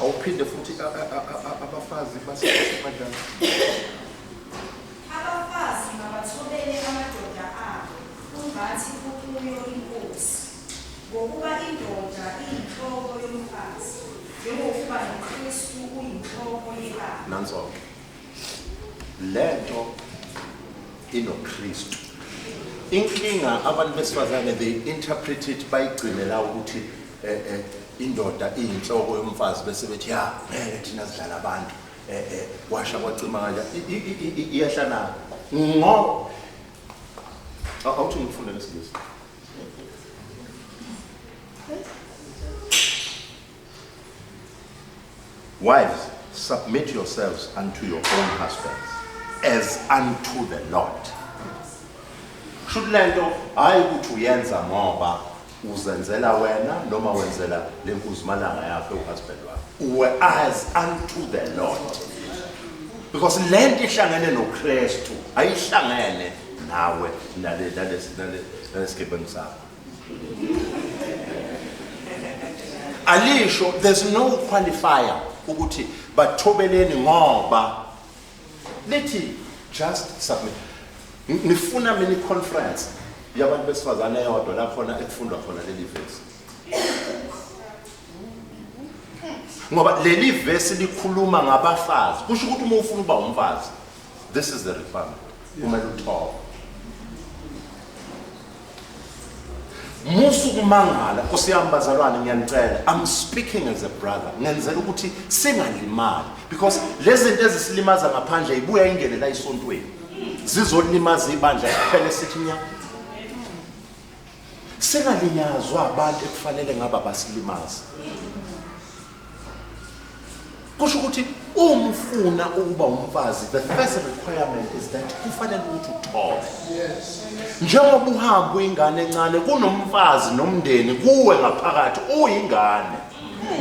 awuphinde futhi, abafazi basebanjani? Abafazi mabathobele amadoda abo kungathi kukuyo inkosi, ngokuba indoda iyinhloko yomfazi, njengokuba noKristu uyinhloko yebandla. Nanso lento inoKristu. Inkinga, abantu besifazane, they interpret it, bayigcine la ukuthi indoda iyinhloko yomfazi, bese bethi, ya, ngeke thina sidlala abantu, washa kwacima kanje. Iyehla na ngo awuthi ngifunde lesingisi. Wives, submit yourselves unto your own husbands as unto the Lord. Kusho lento hayi ukuthi uyenza ngoba uzenzela wena noma wenzela lenkuzimalanga yakho, uhusband wakho. Uwe as unto the Lord. Because lento ihlangene noKristu, ayihlangene nawe nale nalesigebengu sakho. Alisho, there's no qualifier ukuthi bathobeleni ngoba lithi just submit. Ngifuna mini conference yabantu besifazane eyodwa la khona ekufundwa khona leli verse. Ngoba leli verse likhuluma ngabafazi. Kusho ukuthi uma ufuna uba umfazi, this is the requirement. Kumele uthobe. Musu kumangala, Nkosi yami, bazalwane, ngiyanicela. I'm speaking as a brother. Ngenzela ukuthi singalimali, because lezi zinto ezisilimaza ngaphandle ibuya ingene la esontweni. Zizolimaza ibandla kuphela sithi nya. Singalinyazwa abantu ekufanele ngaba basilimaza. Kusho ukuthi uma ufuna ukuba umfazi, the first requirement is that kufanele ukuthi uthobe. Njengoba uhamba uyingane encane, kunomfazi nomndeni kuwe ngaphakathi, uyingane.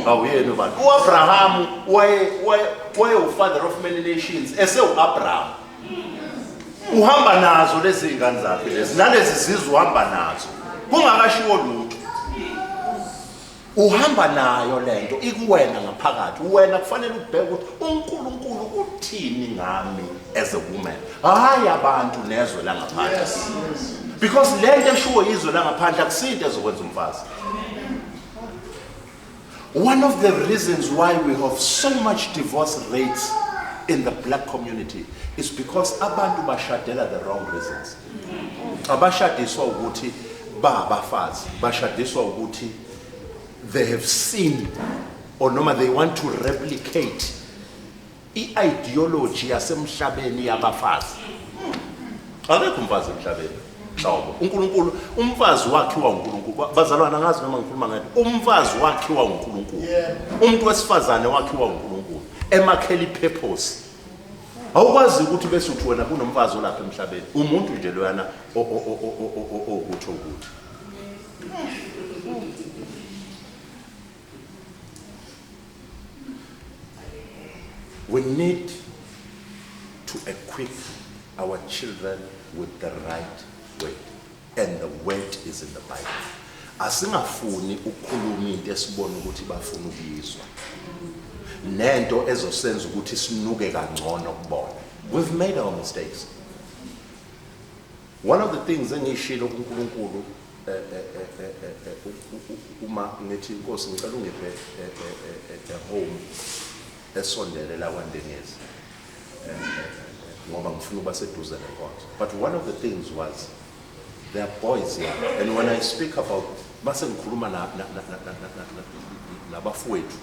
Awuyena ubani? uAbraham waye ufather of many nations esewu-Abraham. Uhamba nazo lezi zingane zakhe lezi, nalezi zizwe uhamba nazo. Kungakashiwo lutho. Uhamba nayo lento ikuwena ngaphakathi. Wena kufanele ubheke ukuthi uNkulunkulu uthini ngami as a woman, hayi abantu nezwe langaphandle. Because lento eshiwo yizwe langaphandle akusinto ezokwenza umfazi. One of the reasons why we have so much divorce rates in the black community is because abantu bashadela the wrong reasons. Abashadiswa ukuthi babafazi, bashadiswa ukuthi they have seen or noma they want to replicate i-ideology yasemhlabeni yabafazi. Akekho umfazi emhlabeni nhlobo. UNkulunkulu, umfazi wakhiwa uNkulunkulu. Bazalwana, angazi noma ngikhuluma ngani. Umfazi wakhiwa uNkulunkulu, umuntu wesifazane wakhiwa uNkulunkulu emakheli purpose. Awukwazi ukuthi bese uthi wena kunomfazi olapha emhlabeni, umuntu nje loyana owukuthi ukuthi. We need to equip our children with the right word, and the word is in the Bible. Asingafuni ukukhuluma into esibona ukuthi bafuna ukuyizwa, nento ezosenza ukuthi sinuke kangcono kubona. We've made our mistakes. One of the things engiyishilo kuNkulunkulu, uma ngithi, "Inkosi, ngicela ungiphe a home esondele la kwaNdengezi, ngoba ngifuna ukuba seduze nenkonzo," but one of the things was there are boys here, and when I speak about, mase ngikhuluma nabafowethu,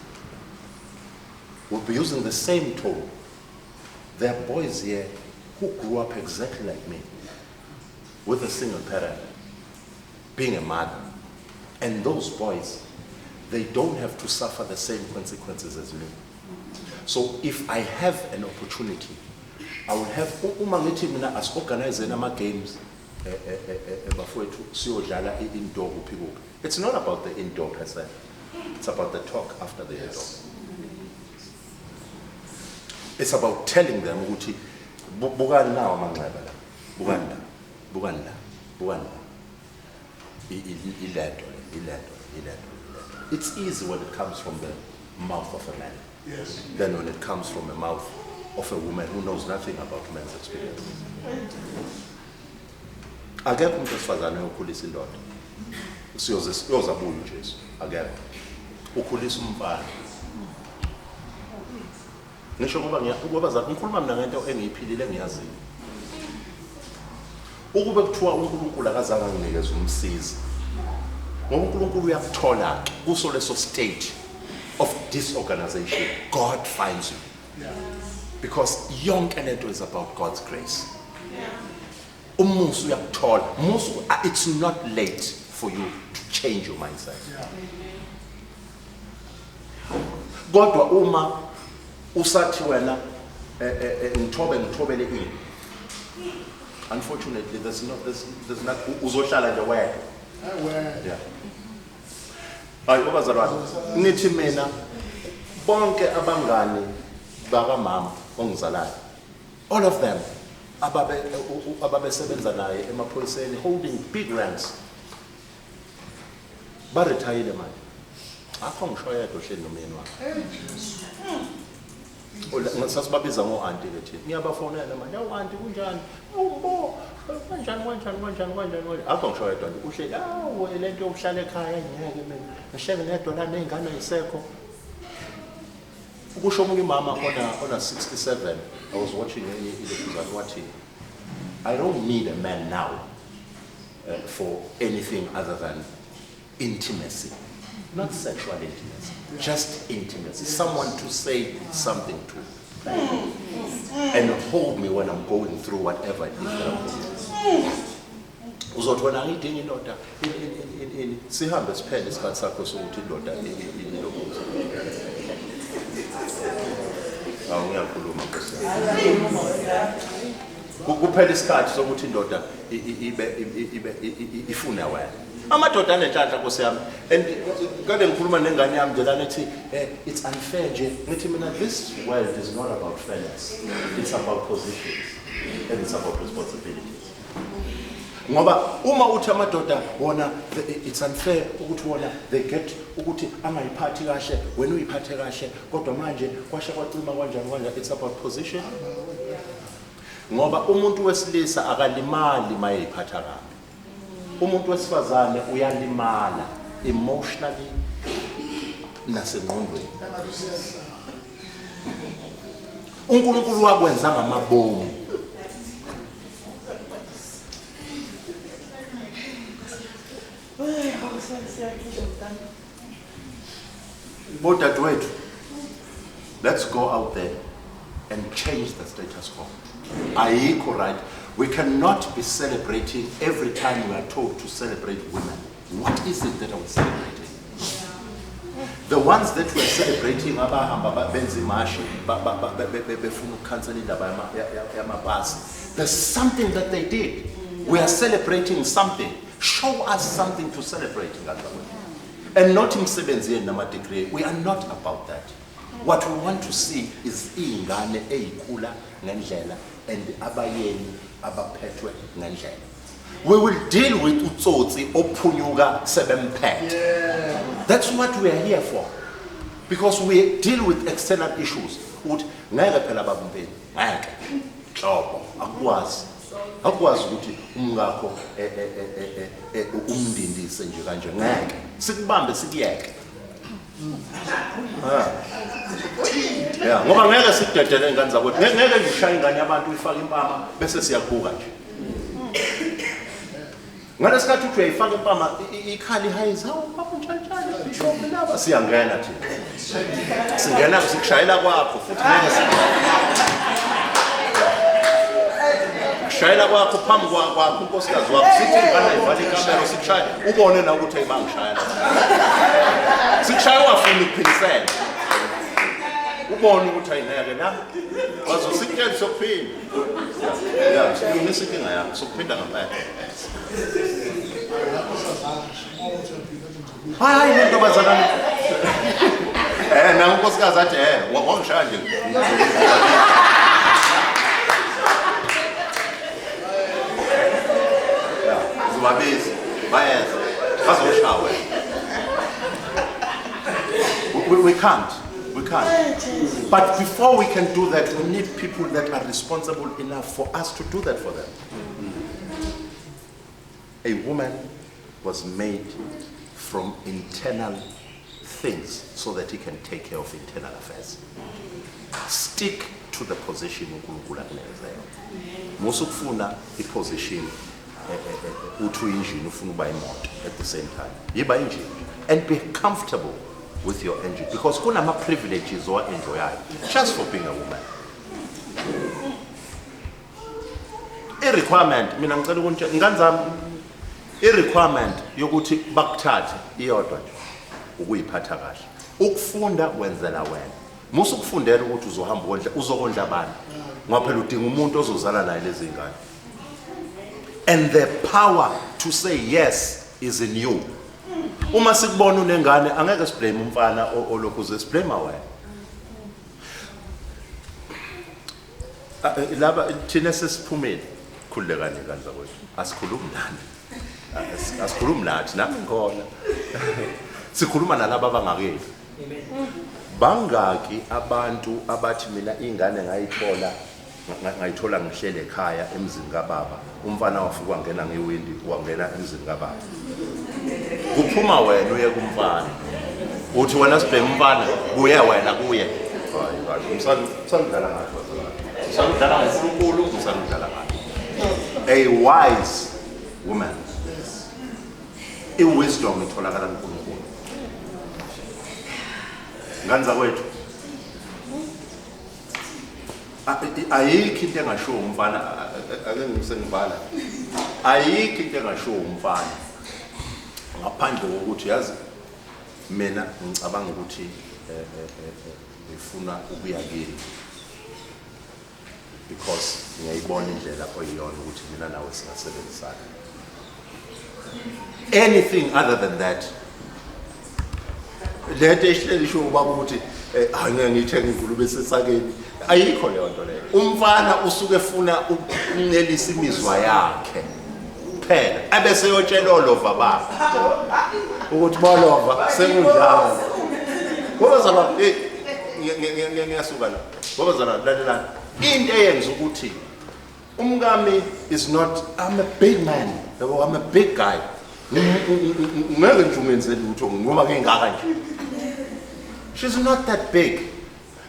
we'll be using the same tone. There are boys here who grew up exactly like me, with a single parent being a mother, and those boys, they don't have to suffer the same consequences as me. So if I have an opportunity, I will have, uma ngithi mina asi-organizeni ama-games, bafowethu, siyodlala i-indoor kuphi kuphi, it's not about the indoor per se, it's about the talk after the indoor. It's about telling them ukuthi bukani nawo amanxeba la, bukani la, bukani la, bukani la. Ilento le, ilento, ilento, ilento. It's easy when it comes from the mouth of a man than when it comes from the mouth of a woman who knows nothing about men's experiences. Akekho umuntu wesifazane oyokhulisa indoda. Siyoze siyozabuya uJesu. Akekho. Ukhulisa umfana. Ngisho ngoba ngoba zakho ngikhuluma mina ngento engiyiphilile, engiyaziyo. Ukube kuthiwa uNkulunkulu akazange anginikeze umsizi. Ngoba uNkulunkulu uyakuthola ke kuso leso state of disorganization. God finds you. Because yonke lento is about God's grace. Umusa uyakuthola. Musa, it's not late for you to change your mindset. Kodwa uma usathi wena, ngithobe, ngithobele ini. Unfortunately, there's not, uzohlala nje wedwa. Ewe. Yeah. Hayi, obazalwane, ngithi mina bonke abangani bakamama ongizalayo, all of them ababe ababesebenza naye emaphoyiseni, holding big ranks, ba-retire manje. Akho ngisho yedwa ohleli nomyeni wakhe. Hey Jesu. Sasibabiza ngo-anti ke thina. Ngiyabafonela manje, "Awu anti, kunjani? Awu mbo, kanjani, kanjani, kanjani, kanjani, kanjani?" Akho ngisho yedwa nje uhleli. "Awu, lento yokuhlala ekhaya ngeke mina ngihleke ngedwa la, ney'ngane ayisekho," kusho omunye umama ona 67. I was watching enye ilokuzana, wathi, "I don't need a man now for anything other than intimacy, not sexual intimacy, just intimacy, someone to say something to and hold me when I'm going through whatever it is that I'm going through." Uzothi wena, "Angiyidingi indoda," ini, ini, ini, ini, ini. Sihambe siphele isikhathi sakho sokuthi indoda ilokhuza. Awu, ngiyakhuluma, Nkosi yami. Kuphela isikhathi sokuthi indoda ibe ibe ifune wena. Amadoda anenhlanhla, Nkosi yami. And kade ngikhuluma nengane yami nje lana, ethi, "It's unfair nje." Ngithi mina, this world is not about fairness, it's about positions and it's about responsibilities. Ngoba uma uthi amadoda wona, it's unfair ukuthi wona they get ukuthi angayiphathi kahle, wena uyiphathe kahle, kodwa manje kwasha kwacima kanjani kanjani. It's about position. Ngoba umuntu wesilisa akalimali mayeyiphatha kabi. Umuntu wesifazane uyalimala emotionally nasengqondweni. uNkulunkulu wakwenza ngamabomu. Bodadewethu, let's go out there and change the status quo. Ayikho right. We cannot be celebrating every time we are told to celebrate women. What is it that are we celebrating? The ones that we are celebrating abahamba benza imashi befuna ukukhansela indaba yamabhasi. There's something that they did. We are celebrating something. Show us something to celebrate, ngane zakwethu. And not imisebenzi yenu nama-degree. We are not about that. What we want to see is iy'ngane ey'khula ngendlela and abayeni abaphethwe ngendlela. We will deal with utsotsi ophunyuka sebemphethe. That's what we are here for. Because we deal with external issues. Ukuthi ngeke phela baba uMpeni, ngeke. Nhlobo, akukwazi. Akukwazi ukuthi umngakho umndindise nje kanje, ngeke. Sikubambe sikuyeke. Yeah, ngoba ngeke sikudedele ingane zakwethu. Ngeke nje ushaye ingane yabantu uyifake impama bese siyakubuka nje. Ngalesikhathi uthi uyayifaka impama ikhala ihayiza, hawu baba untshantshane bishop laba, siyangena thina. Singena sikushayela kwakho futhi ngeke kushayela kwakho phambi kwakho unkosikazi wakho, sithi ingane ayivale ikamero sikushaye, ubone na ukuthi ayibangishaya. Sikushaya ungafuni ukuphindisela. Ubone ukuthi ayingeke la. Bazosikutshela sokuphinda. Yeah, silungisa inkinga yakho, sokuphinda ngempela. Hayi hayi le ntombazana. Na unkosikazi athi wangishaya nje. Yeah, uzobabiza, bayeza. Bazoshaya wena. We can't. We can't. But before we can do that, we need people that are responsible enough for us to do that for them. A woman was made from internal things so that he can take care of internal affairs. Stick to the position uNkulunkulu akunikeze yona. Musa ukufuna i-position uthi uyinjini ufuna ukuba imoto at the same time. Yiba injini and be comfortable with your engine, because kunama privileges owa-enjoyayo just for being a woman. I-requirement, mina ngicela ukunitshela ingane zami, i-requirement yokuthi bakuthathe iyodwa nje, ukuyiphatha kahle. Ukufunda wenzela wena. Musa ukufundela ukuthi uzohamba ukondla, uzokondla abantu. Ngoba phela udinga umuntu ozozala naye lezi ngane. And the power to say yes is in you. Uma sikubona unengane angeke siblame umfana olokhu uze siblame wena. Laba thina sesiphumile, khululekani ingane zakwethu, asikhulumi nani, asikhulumi nathi, nami ngikhona. Sikhuluma nalaba abangakeli. Bangaki abantu abathi mina ingane ngayithola ngihlele ekhaya emzini kababa, umfana wafika wangena ngewindi wangena emzini kababa. Kuphuma wena uye kumfana, uthi wena sibheke umfana, kuye wena kuye. Hayi hayi, umsana udlala ngathi bazalwane, umsana udlala ngoNkulunkulu, umsana udlala ngathi. A wise woman, i-wisdom itholakala kuNkulunkulu. Ngane zakwethu, ayikho into engashiwo umfana, ake ngisengivala, ayikho into engashiwo umfana ngaphandle kokuthi yazi mina ngicabanga ukuthi ngifuna ukuya kini because ngiyayibona indlela oyiyona ukuthi mina nawe singasebenzisana. Anything other than that, lento ehleli isho ubaba ukuthi angeke ngiyithenge ingulube esesakeni, ayikho leyo nto leyo. Umfana usuke efuna ukuncelisa imizwa yakhe. Kuphela ebese yotshela olova baba ukuthi bolova sekunjalo. Ngoba zalwa hey ngiyasuka la. Ngoba zalwa lalelani. Into eyenza ukuthi umkami is not, I'm a big man. Yabo, I'm a big guy. Ngeke nje ungenze lutho ngoba ngingaka nje. She's not that big.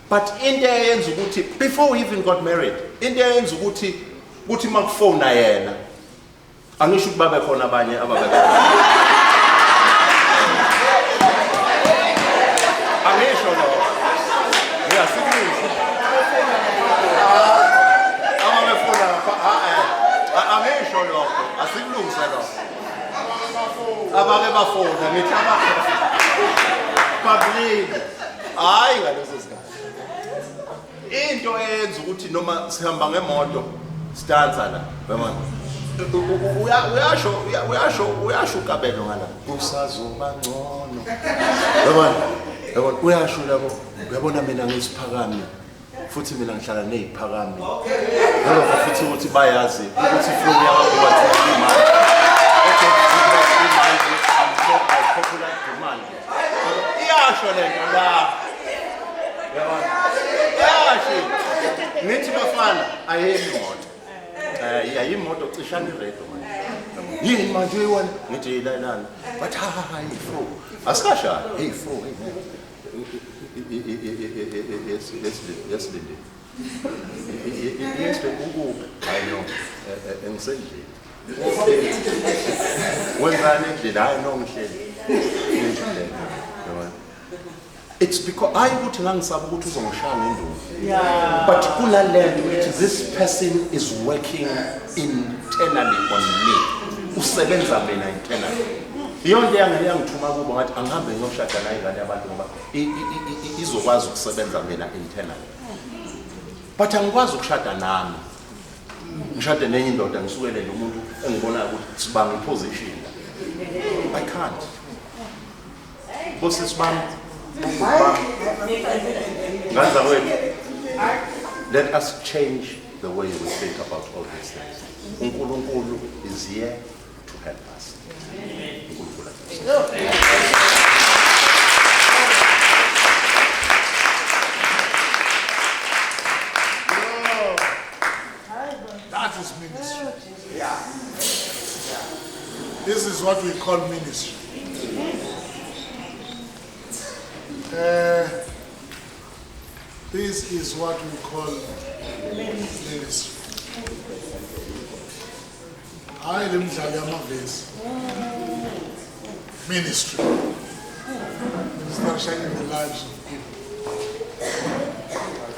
But into eyenza ukuthi before we even got married, into eyenza ukuthi kuthi makufona yena angisho ukuthi babe khona abanye ababekhona. Angisho lokho. Ngiyasikulisa. Ababefona lapha, angisho lokho. Asikulungise lokho. Abake bafona ngithi abake. Phambilini. Hayi ngaleso sikhathi. Into eyenza ukuthi noma sihamba ngemoto sidansa la, yabona. Uyasho uyasho uyasho ukabelo ngala. Kusazoba ngcono. Yabona? Yabona uyasho labo. Uyabona mina ngisiphakami. Futhi mina ngihlala neziphakami. Nalokho futhi ukuthi bayazi ukuthi ifoni yabo bathi imali. Okay, I'm so popular demand. Iyasho lento la. Yabona? Iyasho. Ngithi bafana ayemi imoto. Ayimoto cishana iredo manje. Yini manje uyiwona? Ngithi lalani. Bathi ha ha ha hey fro. Asikashaya. Hey fro, hey man. Yes, yes, yes, Lindi. Yes, ukuphi? Hayi no. Ngisendlini. Wenzani endlini? Hayi no ngihleli. Ngihleli. Yabona? It's because hayi ukuthi ngangisaba ukuthi uzongishaya ngenduku. But kunalento ukuthi this person is working internally on me. Usebenza mina internally. Iyonto yangithuma kubo ngathi angihambe ngiyoshada naye ingane yabantu ngoba izokwazi ukusebenza mina internally. But angikwazi ukushada nami. Ngishade nenye indoda ngisukele lo muntu engibonayo ukuthi sibanga iposition. I can't. Bosisi bami, ngane zakwethu, let us change the way we think about all these things. uNkulunkulu is here to help us. uNkulunkulu asize. That is ministry. This is what we call ministry. This is what we call ministry. Hayi le midlalo yamavesi. Ministry. Start shining the lives of people.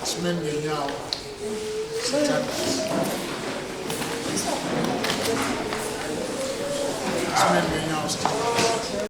Simeni ngenyawo. Sithandaze. Simeni ngenyawo sithandaze.